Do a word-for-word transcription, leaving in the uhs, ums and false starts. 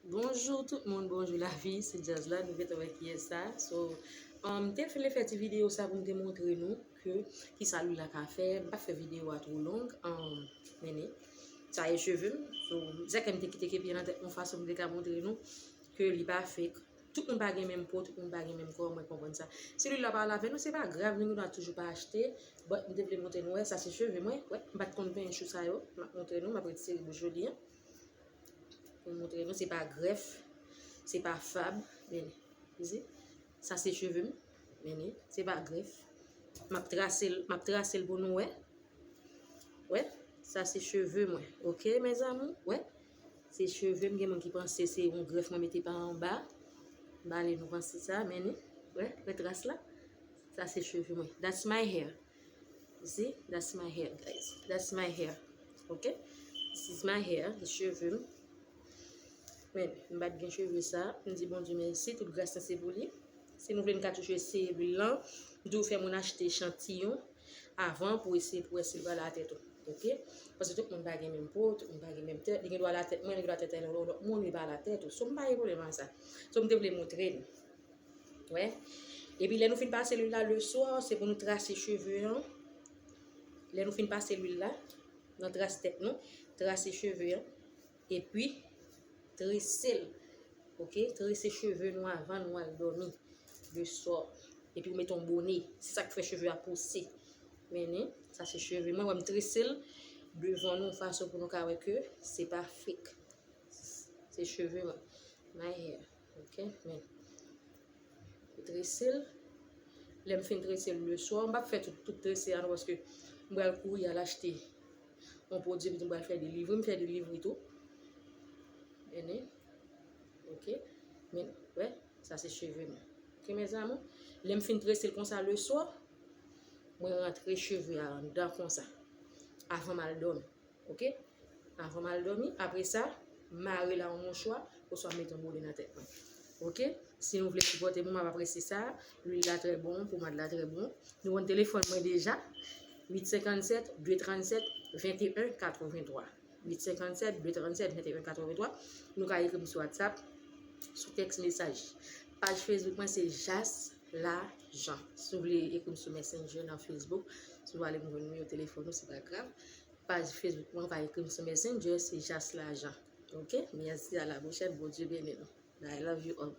Bonjou tout moun, bonjou lavi, se Djaz la, nou gentan wè kiyès sa. So, um, m te vle fè ti videyo sa pou m te montre nou ke kisa lwil la ka fè. M pa fè videyo a twò long, um, men sa e cheve m. So, se ke m te kite kepi nan tèt mwen fason m te ka montre nou ke li pa fake. Tout moun pa gen menm po, tout moun pa gen menm kò, mwen konprann sa. Si lwil la pa al avè nou, se pa grav, nou gen dwa toujou pa achte. But m te vle montre nou, wè, sa se cheve mwen, wè, m pa t konn penyen chou sa yo, m ap montre nou, m ap retire bouch joli an. Pou montre nou, se pa grèf, se pa fab. Men, you see? Sa se cheve m. Men, se pa grèf. M ap trase l, m ap trase l pou nou wè. Wè, sa se cheve mwen. Oke, mes amours? Wè, se cheve m. Gen moun ki panse se yon grèf mwen mete pa anba. M pa vle nou panse sa, men, wè, wè tras la. Sa se cheve mwen. That's my hair. You see? That's my hair, guys. That's my hair. Ok? This is my hair. Se cheve m. Men, m pa t gen cheve sa. M di Bondye mèsi. Tout gras lan se pou li. Si nou vle, n ka toujou eseye lwil lan. M toujou fè moun achte echantiyon avan pou eseye pou wè si l pral atè tou. Ok? Paske tout moun pa gen menm po, tout moun pa gen menm tèt. Li gen dwa al atè mwen, li gen dwa atè lòt moun, li pa al atè tou. So, m pa gen pwoblèm ak sa. So, m te vle montre nou. Wè. Epi lè nou fin pase lwil la le swa, se pou nou trase cheve an. Lè nou fin pase lwil la, nan tras tèt nou, trase cheve an. Epi trese l. Ok? Trese cheve nou avan nou al dòmi le swa. Epi ou mete yon bone. Se sa k fè cheve a pouse. Men, sa se cheve mwen. Wè m trese l devan nou fason pou nou ka wè ke se pa fake. Se cheve mwen. My hair. Ok? Men. Trese l. Lè m fin trese l le swa, m p ap fè tout, tout trese a non, paske m pral kouri al achte yon pwodui, epi m pral fè delivri, m fè delivri tou. Ene. Ok? Men, wè, sa se cheve mwen. Ok, mes amours? Lè m fin trese l konsa le swa, mwen rantre cheve a anndan konsa. Avan m al dòmi. Ok? Avan m al dòmi, apre sa, mare l a yon mouchwa, oswa mete yon bone nan tèt mwen. Ok? Si nou vle sipòte mwen, m ap apresye sa. Lwil la trè bon, pomad la trè bon. Nimewo telefòn mwen deja, uit senkannsèt, de trannsèt, venteyen katrevenntwa. Uit senkannsèt, de trannsèt, venteyen katrevenntwa. Nou ka ekri m sou WhatsApp, sou tèks mesaj. Paj Facebook mwen se Jas Lajan. Si w vle ekri m sou Messenger nan Facebook, si w ale m jwenn nimewo telefòn ou, se pa grav. Paj Facebook mwen, ou ka ekri m sou Messenger, se Jas Lajan. Ok? Mèsi, à la prochaine, Bondye beni nou. I love you all.